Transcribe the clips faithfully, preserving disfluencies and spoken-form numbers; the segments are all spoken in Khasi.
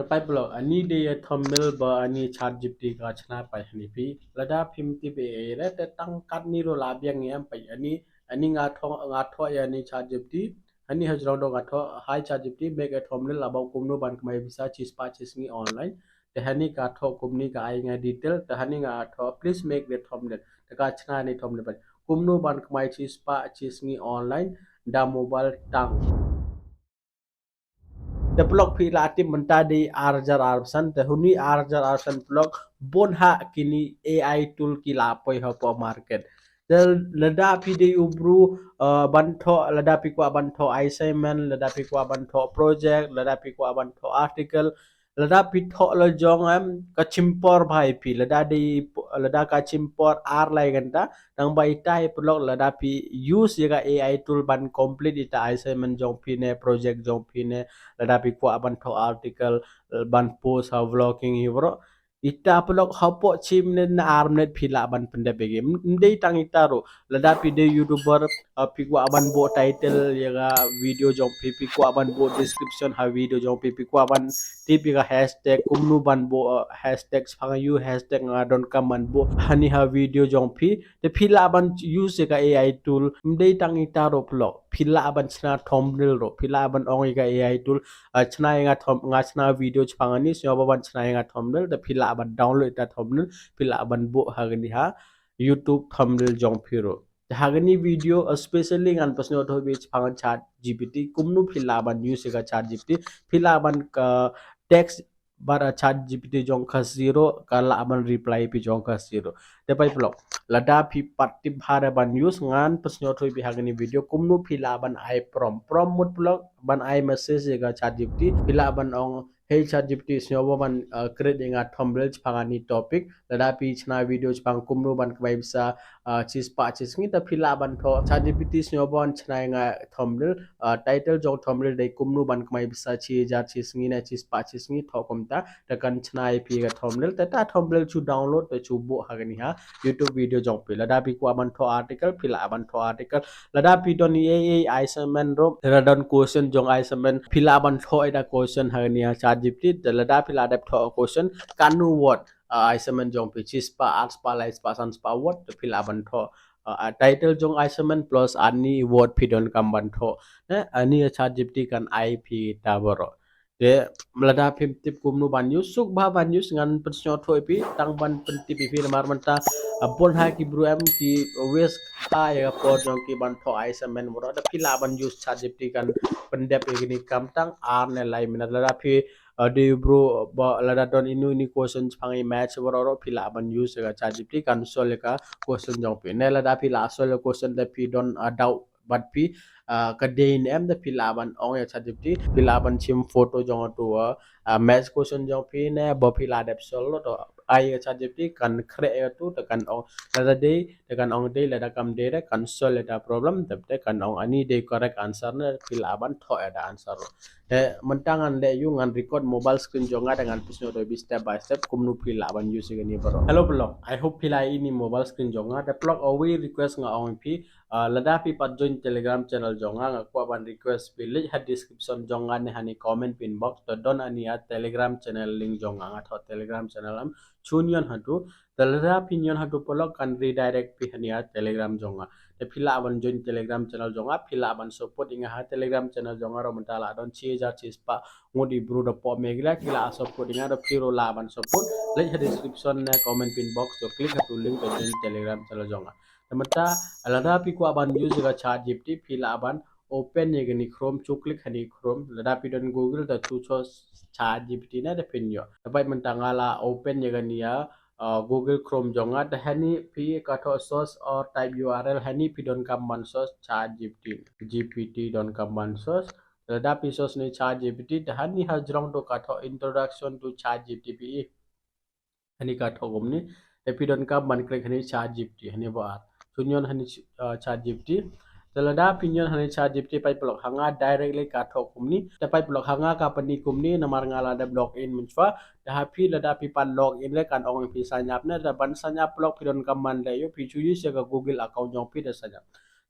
Peit paralok, ani dei ïa thumbnail ba ani ChatGPT ka shna peit hani phi. Lada phim tip ei ei re te tang katni ruh la biang ïa em peit ani, ani nga thoh, nga thoh ïa ani ChatGPT. Hani hajrong dong nga thoh, "Hi ChatGPT, make a thumbnail about kumno ban kmai pisa shispah shisngi online." Te hani ka thoh kumne ka ai nga detail, te hani nga thoh, "Please make the thumbnail." Te ka shna ani thumbnail peit. Kumno ban kmai shispah shisngi online da mobile tang. Te paralok phi la tip mynta dei ar hajar arphew san, te huni ar hajar arphew san paralok bun ha kini A I tool ki la poi hapoh market. Te lada phi dei u bru, uh, ban thoh, lada phi kwah ban thoh assignment, lada phi kwah ban thoh project, lada phi kwah ban thoh article, lada phi thoh la jong em ka chimpor bha ïa phi, lada dei, lada ka chimpor ar lai kynta, tang ba ita hi paralok lada phi use ïa ka A I tool ban complete ita assignment jong phi ne project jong phi ne, lada phi kwah ban thoh article, ban post ha vlogging hi bro. Ita paralok hapoh shi minit ne ar minit phi lah ban pyndep ïa ki. Ym dei tang ita ruh. Lada phi dei YouTuber, uh, phi kwah ban buh title ïa ka video jong phi, phi kwah ban buh description ha video jong phi, phi kwah ban tip ïa ka hashtag, kumno ban buh, uh, hashtag, shaphang aiu hashtag nga donkam ban buh hani ha video jong phi. Te phi lah ban use ïa ka A I tool. Ym dei tang ita ruh paralok. Phi lah ban shna thumbnail ruh. Phi lah ban ong ïa ka A I tool, uh, shna ïa nga thumb-, nga shna video shaphang ani, sngewbha ban shna ïa nga thumbnail. Te phi lah ban download ïa ka thumbnail, phi lah ban buh ha kani ha YouTube thumbnail jong phi ruh. Te ha kani video, especially ngan pynsngewthuh ïa phi shaphang ChatGPT, kumno phi lah ban use ïa ka ChatGPT, phi lah ban ka text bad ChatGPT jong ka zero, ka lah ban reply ïa phi jong ka zero. Te peit paralok, lada phi pat tip bha re ban use, ngan pynsngewthuh ïa phi ha kani video kumno phi lah ban ai prompt. Prompt mut paralok ban ai message ïa ka ChatGPT, phi lah ban ong, "Hey ChatGPT, sngewbha ban, uh, create ïa nga thumbnail shaphang ani topic." Lada phi shna video shaphang kumno ban kmai pisa, uh, shispah shisngi, te phi lah ban thoh, "ChatGPT, sngewbha ban shna ïa nga thumbnail, uh, title jong thumbnail dei kumno ban kmai pisa shi hajar shisngi ne shispah shisngi, thoh kumta." Te kan shna ïa phi ka thumbnail, te ta thumbnail shu download, te shu buh ha kani ha YouTube video jong phi. Lada phi kwah ban thoh article, phi lah ban thoh article. Lada phi don ïa, ïa, ïa assignment ruh, lada don question jong assignment, phi lah ban thoh ïa ka question ha kani ha ChatGPT, te lada phi lah dep thoh question, katno word, uh, assignment jong phi, shispah, arspah, laispah, sanspah word, te phi lah ban thoh, uh, uh, title jong assignment plus ani word phi donkam ban thoh. Ne, ani ChatGPT kan ai phi ta baroh. Te lada phim tip kumno ban use, suk bha ban use, ngan pynsngewthuh ïa phi, tang ban pyntip ïa phi namar mynta, uh, bun ha ki bru em ki waste ha ïa ka por jong ki ban thoh assignment baroh. Te phi lah ban use ChatGPT kan pyndep ïa kini kam tang ar ne lai minit. Lada phi, uh, dei bru ba lada don ino ino question shaphang i maths baroh ruh, phi lah ban use ïa ka ChatGPT kan solve ïa ka question jong phi. Ne lada phi lah solve ïa ka question te phi don, uh, doubt bad phi, uh, ka dei ne em, te phi lah ban ong ïa ChatGPT, phi lah ban shim photo jong utu, uh, uh, maths question jong phi ne ba phi lah dep solve, to ai ïa ChatGPT kan khreh ïa utu, te kan ong lada dei, te kan ong dei, lada kam dei te kan solve ïa ka problem, te, te kan ong ani dei correct answer ne, phi lah ban thoh ïa ka answer. Te mynta ngan leh ïa u, ngan record mobile screen jong nga te ngan pynsngewthuh ïa phi step by step kumno phi lah ban use ïa kani baroh. Hello paralok, I hope phi lah ïohi ïa ini mobile screen jong nga. Te paralok, a wei request nga ong ïa phi, uh, lada phi pat join Telegram channel jong nga, nga kwah ban request phi leit ha description jong nga ne ha ini comment pin box, to don ani ha Telegram channel link jong nga, nga thoh Telegram channel, am shun ïon hatu. Te lada phin ïon hatu paralok kan redirect phi ha ini ha Telegram jong nga. Te phi lah ban join Telegram channel jong nga, phi lah ban support ïa nga ha Telegram channel jong nga ruh, mynta la don shi hajar shispah ngut i bru da poh Meghalaya ki lah support ïa nga, da phi ruh lah ban support. Leit ha description ne comment pin box, to click hatu link to join Telegram channel jong nga. Te mynta lada phi kwah ban use ïa ka ChatGPT, phi lah ban open ïa kani Chrome, shu click ha ini Chrome. Lada phi don Google te shu search ChatGPT ne te phin ïoh. Te peit mynta nga la open ïa kani ha, uh, Google Chrome jong nga. Te ha ini phi ka thoh search or type U R L, ha ini phi donkam ban search ChatGPT. G P T donkam ban search. Lada phi search ne ChatGPT, te ha ini hajrong to ka thoh introduction to ChatGPT phi ïohi. Ha ini ka thoh kumne. Te phi donkam ban click ha ini ChatGPT, ha ini ba ar. Shun ïon ha ini, uh, ChatGPT. Te lada phin ïon ha ini ChatGPT, peit paralok, ha nga directly ka thoh kumne. Te peit paralok, ha nga ka pyni kumne namar nga la dep log in mynshuwa. Te ha phi lada phi pat log in re kan ong ïa phi sign up ne. Te ban sign up paralok phi donkam ban leh ïa u, phi shu use ïa ka Google account jong phi te sign up.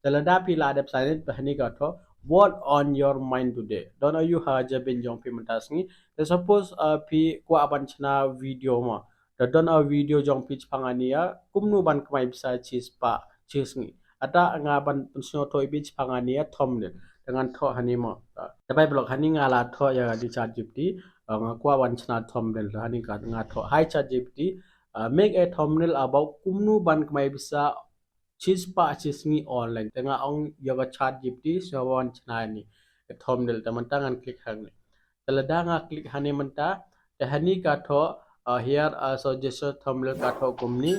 Te lada phi la dep sign in, te ha ini ka thoh What on your mind today? Don aiu ha jabin jong phi mynta sngi? Te suppose, uh, phi kwah ban shna video mo. Te don a video jong phi shaphang ani ïa kumno ban kmai pisa shispah shisngi. Ata nga ban pynsngewthuh ïa phi shaphang ani ïa thumbnail. Te ngan thoh hani mo. Te peit paralok, hani nga la thoh ïa ka ChatGPT. Uh, nga kwah ban shna thumbnail. Te hani ka nga thoh, "Hi ChatGPT, uh, make a thumbnail about kumno ban kmai pisa shispah shisngi online." Te nga ong ïa ka ChatGPT, "Sngewbha wan shna ïa ni, eh, thumbnail." Te mynta ngan click hangne. Te lada nga click hani mynta, te hani ka thoh, uh, "Here a suggested thumbnail," ka thoh kumne.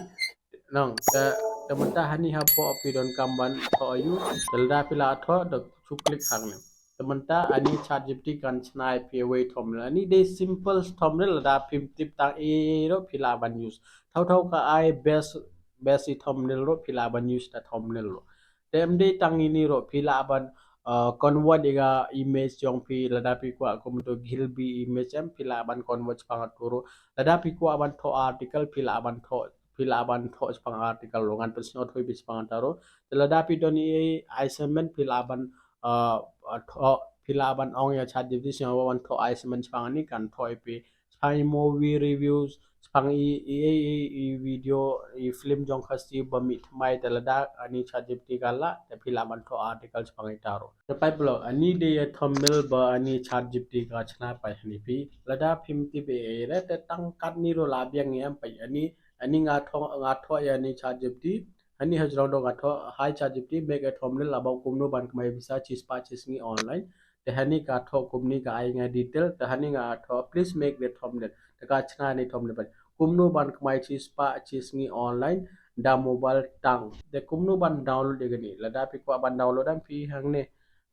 Nong, te, te mynta hani hapoh phi donkam ban thoh aiu, te lada phi la thoh, te shu click hangne. Te mynta ani ChatGPT kan shna ïa phi uwei thumbnail. Ani dei simple thumbnail, lada phim tip tang ei ei ruh phi lah ban use. Thaw thaw ka ai best, best i thumbnail ruh phi lah ban use ta thumbnail ruh. Te ym dei tang ini ruh, phi lah ban, uh, convert ïa ka image jong phi, lada phi kwah kumto gilbi image em, phi lah ban convert shaphang atu ruh. Lada phi kwah ban thoh article, phi lah ban thoh, phi lah ban thoh shaphang article ruh, ngan pynsngewthuh ïa phi shaphang ata ruh. Te lada phi don i assignment, phi lah ban, uh, uh, thoh, phi lah ban ong ïa ChatGPT, sngewbha wan thoh assignment shaphang ani, kan thoh ïa phi. Shaphang i movie reviews, shaphang i, i, i, i, i video, i film jong Khasi ba mih thymmai, te lada ani ChatGPT ka lah, te phi lah ban thoh article shaphang ita ruh. Te peit paralok, ani dei ïa thumbnail ba ani ChatGPT ka shna, peit hani phi. Lada phim tip ei ei ruh, te tang katne ruh la biang ïa em, peit ani, ani nga thoh, nga thoh ïa ani ChatGPT. Hani hajrong dong nga thoh, "Hi ChatGPT, make a thumbnail about kumno ban kmai pisa shispah shisngi online." Te hani ka thoh kumne, ka ai nga detail, te hani nga thoh, "Please make the thumbnail." Te ka shna ni thumbnail ban. Kumno ban kmai shispah shisngi online da mobile tang. Te kumno ban download ïa kane? Lada phi kwah ban download em, phi hangne.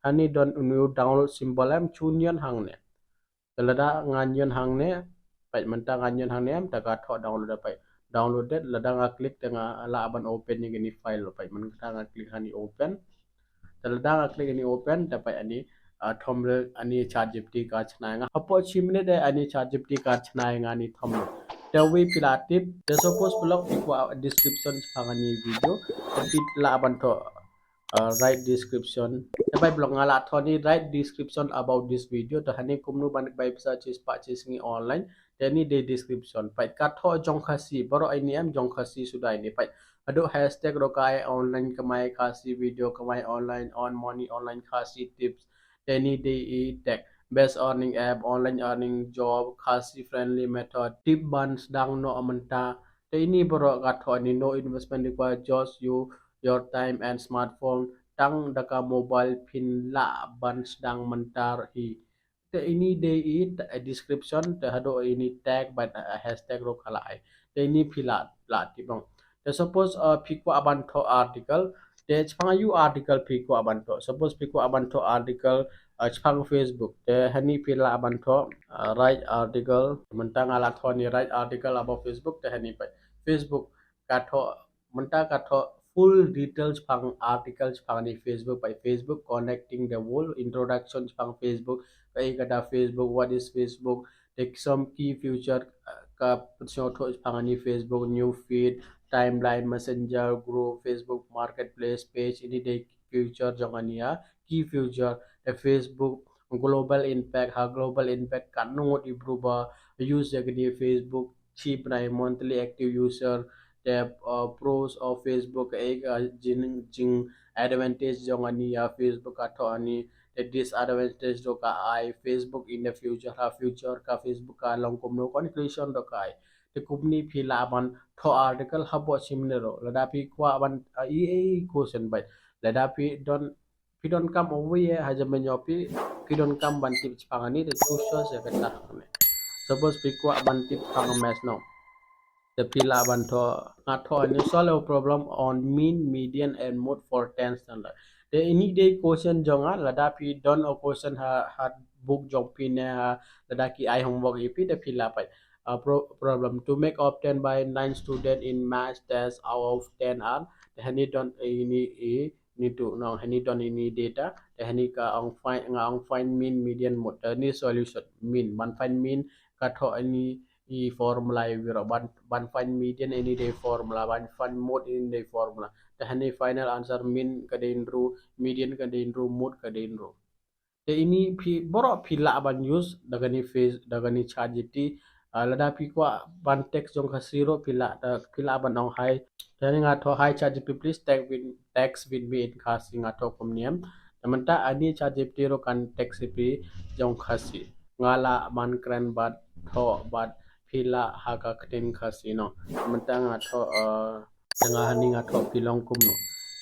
Hani don u download symbol em, shu nion hangne. Te lada nga nion hangne, peit mynta nga nion hangne em, te ka thoh download, peit. Downloaded, lada nga click te nga lah ban open ïa kane file, peit mynta nga click hani open. Te lada nga click hani open, te peit ani, uh, thumbnail ani ChatGPT ka shna ïa nga. Hapoh shi minit de ani ChatGPT ka shna ïa nga ani thumbnail. Te uwei phi la tip, te suppose paralok phi kwah description shaphang ani video, te phi lah ban thoh, uh, write description. Te peit paralok, nga la thoh ni, "Write description about this video." Te hani kumno ban kmai pisa shispah shisngi online. Te ani dei description. Peit ka thoh jong Khasi, baroh ini em jong Khasi suda ini. Peit haduh hashtag ruh ka ai, "Online kmai Khasi video, kmai online, earn money online, Khasi tips." Te ani dei i tag, "Best earning app, online earning job, Khasi friendly method, tip ban sdang noh mynta." Te ini baroh ka thoh ni, "No investment required, just you, your time and smartphone." Tang da ka mobile phin lah ban sdang mynta hi. Te ini dei i ta-, description, te haduh ini tag bad, uh, hashtag ruh ka la ai. Te ini phi lah, lah tip noh. Te suppose, uh, phi kwah ban thoh article, te shaphang aiu article phi kwah ban thoh? Suppose phi kwah ban thoh article, uh, shaphang Facebook, te hani phi lah ban thoh, uh, "Write article." Mynta nga la thoh ni, "Write article about Facebook," te hani peit Facebook ka thoh, mynta ka thoh full details shaphang article shaphang ani Facebook, peit Facebook, "Connecting the world," introduction shaphang Facebook, kaei kata Facebook, what is Facebook, te some key feature, uh, ka pynsngewthuh shaphang ani Facebook, new feed, timeline, messenger, group, Facebook marketplace page, ini dei feature jong ani ïa, key feature, te Facebook global impact, ha global impact katno ngut i bru ba use ïa kane Facebook, chi bnai monthly active user, te, uh, pros of Facebook, eh, ka jing, jing advantage jong ani ïa Facebook ka thoh ani, te disadvantage ruh ka ai, Facebook in the future, ha future ka Facebook ka long kumno, conclusion ruh ka ai. Te kumne phi lah ban thoh article hapoh shi minit ruh. Lada phi kwah ban, uh, i, i, i question bai. Lada phi don, phi donkam uwei ha jabieng jong phi, phi donkam ban tip shaphang ani, te shu search ïa kata hangne. Suppose phi kwah ban tip shaphang maths noh, te phi lah ban thoh, nga thoh ani, "Solve a problem on mean, median and mode for tenth standard." Te ini dei question jong nga, lada phi don a question ha, ha book jong phi ne ha, lada ki ai homework ïa phi, te phi lah peit. Uh, pro-, problem, "To make of ten by nine student in maths test out of ten are," te hani don ini i, ini tu, nong, hani don ini data, te hani ka ong find, nga ong find mean, median, mode, te hani solution, mean, ban find mean ka thoh ini i formula i wiro, ban, ban find median ini dei formula, ban find mode ini dei formula. Te hani final answer, mean ka dei hynriew, median ka dei hynriew, mode ka dei hynriew. Te ini phi, baroh phi lah ban use da kane Face, da kane ChatGPT. Ah, lada phi kwah ban text jong Khasi ruh phi lah, da phi lah ban ong hi. Te nga thoh, "Hi ChatGPT, please text with, text with me in Khasi," nga thoh kumne em. Te mynta ani ChatGPT ruh kan text ïa phi jong Khasi. Nga lah ban kren bad thoh bad phi lah ha ka ktien Khasi noh. Te mynta nga thoh, eh, te nga ani nga thoh, "Phi long kumno?"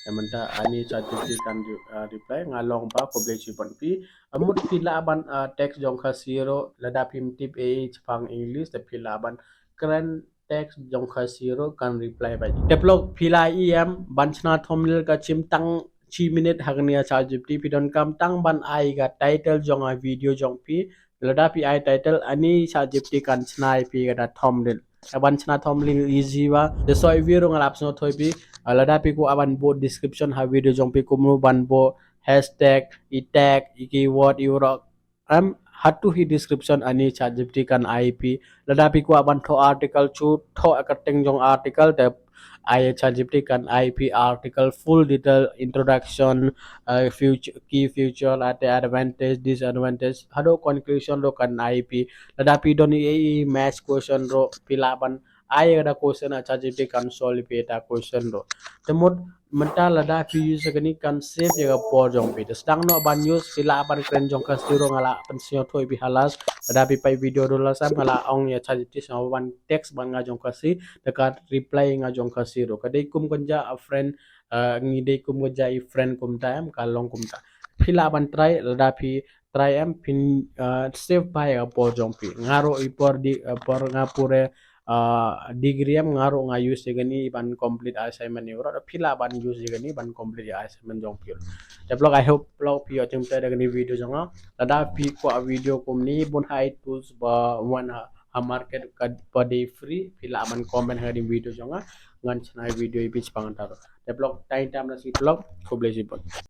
Te mynta ani ChatGPT kan re-, eh, reply, "Nga long bha, khublei shibun." Phi, eh, mut phi lah ban, eh, text jong Khasi ruh, lada phim tip ei ei shaphang English, te phi lah ban kren text jong Khasi ruh kan reply bha. Te paralok, phi lah ïohi em, ban shna thumbnail ka shim tang shi minit ha kane ka ChatGPT. Phi donkam tang ban ai ka title jong ka video jong phi. Lada phi ai title, ani ChatGPT kan shna ïa phi kata thumbnail. Te ban shna thumbnail easy bha. Te shuwa ïa video nga la pynsngew thoh ïa phi. Ah, lada phi kwah ban buh description ha video jong phi, kumno ban buh hashtag, i tag, i keyword, i urok. Em, hato hi description ani ChatGPT kan ai ïa phi. Lada phi kwah ban thoh article, shu thoh ïa ka kyrteng jong article, te ai ChatGPT kan ai ïa phi article, full detail, introduction, uh, future, key feature, late advantage, disadvantage, haduh conclusion ruh kan ai ïa phi. Lada phi don ei ei maths question ruh phi lah ban ai ïa kata question, ah, ChatGPT kan solve ïa phi kata question ruh. Te mut mynta lada phi use ïa kane kan save ïa ka por jong phi. Te sdang noh ban use, phi lah ban kren jong Khasi ruh, nga la pynsngew thoh ïa phi ha last. Lada phi peit video ruh last time nga la ong ïa ChatGPT sngewbha ban text bad nga jong Khasi, te kan reply ïa nga jong Khasi ruh. Ka dei kum kynja a friend, eh, ngi dei kum kynja i friend kumta em, ka long kumta. Phi lah ban try, lada phi try em, phin, eh, save bha ïa ka por jong phi. Nga ruh i por di, eh, por nga pure, eh, degree em, nga ruh nga use ïa kane ban complete assignment ïa u ruh. Phi lah ban use ïa kane ban complete ïa assignment jong phi. Te paralok, I hope paralok phi ïoh jingmyntoi da kane video jong nga. Lada phi kwah video kumne bun hi tools ba wan ha, ha market ka ba dei free, phi lah ban comment ha kane video jong nga. Ngan shna video ïa phi shaphang kata ruh. Te paralok, tang ïa kata mynta shi paralok, khublei shibun.